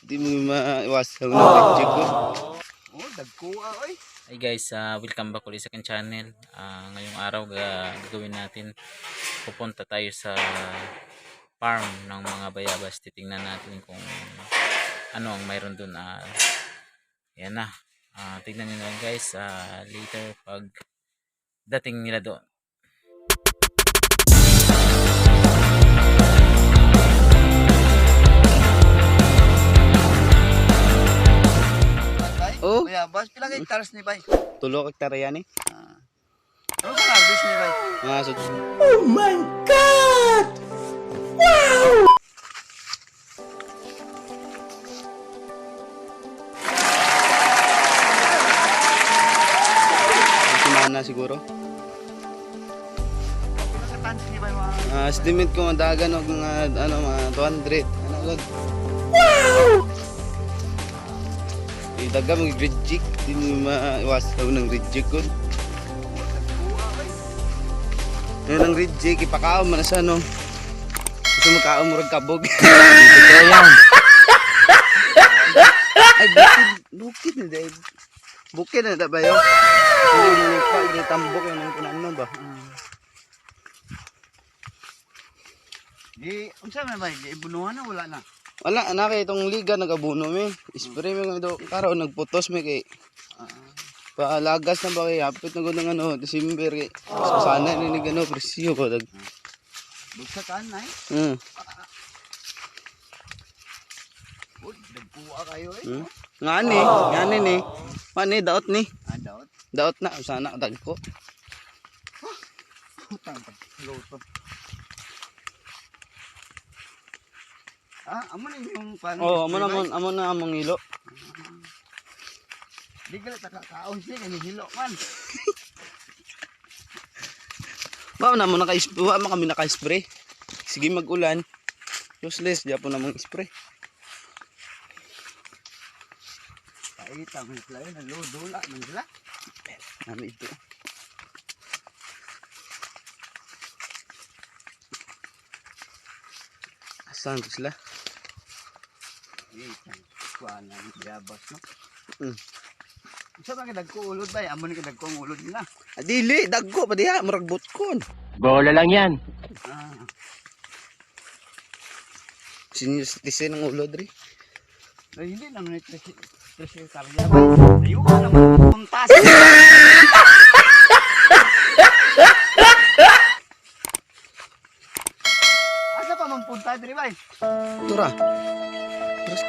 Di mo maiwasan ng reject ko. Oh, dagkuha oy. Hi guys, welcome back ulit sa aking channel. Ngayong araw gagawin natin, pupunta tayo sa farm ng mga bayabas. Titingnan natin kung ano ang mayroon dun. Yan na. Tignan nyo na lang guys, later pag dating nila doon. Bay. Oh. Bayabas, pila kay hectares ni bay? Tulo ka hektarya ni. Ano sa harvest ni bay? Mga so, Oh my God! Wow! Semana siguro. Pila ka tons ni bay mga? Estimate ko madagan og mga ano mga 200. Ano gud? Wow! Idaga mag reject, di mo maiwasan ng reject gud. Dagkuha oy. Yan ang reject, ipakaon man na siya no. Gusto mo kaon murag kabog. Totoo yan. Ay, bukid, bukid na dahil. Bukid na ba yun? Hindi pa, hindi tambok yun ang kunan ba? Di unsa man bay? Di ibunuhan na wala na. Wala, anak, itong liga nagabuno mi. Spray mi ito. Karon nagputos mi kay. Paalagas na ba kay hapit na gud ng ano, December kay. Sana ni ni gano presyo ko dag. Bugsa kaan na eh. Oh, dagkuha kayo eh. Ngani, ngani ni. Ngani daot ni. Ah, daot. Daot na sana dagko. Putang pagluto. Ah, amo na yung pan. Oh, amo na amo na among ilo. Di ka takakaon siya kay hilo man. Ba na mo naka wa man kami naka-spray. Sige mag-ulan. Useless di po namang spray. Paita man sila yun, naludula man sila. Ano ito? Asan to sila? Eh, kuan na bayabas no. Unsa man kay dagko ulod bay? Amo ni kay dagko ang ulod nila. Adili, dagko pa diha, murag butkon. Bola lang yan. Ah, Senior citizen ang ulo dre. ay, hindi naman ni tres tres hektarya bay. Ayun naman puntas. Asa pa man punta diri bay? Tura. Terus.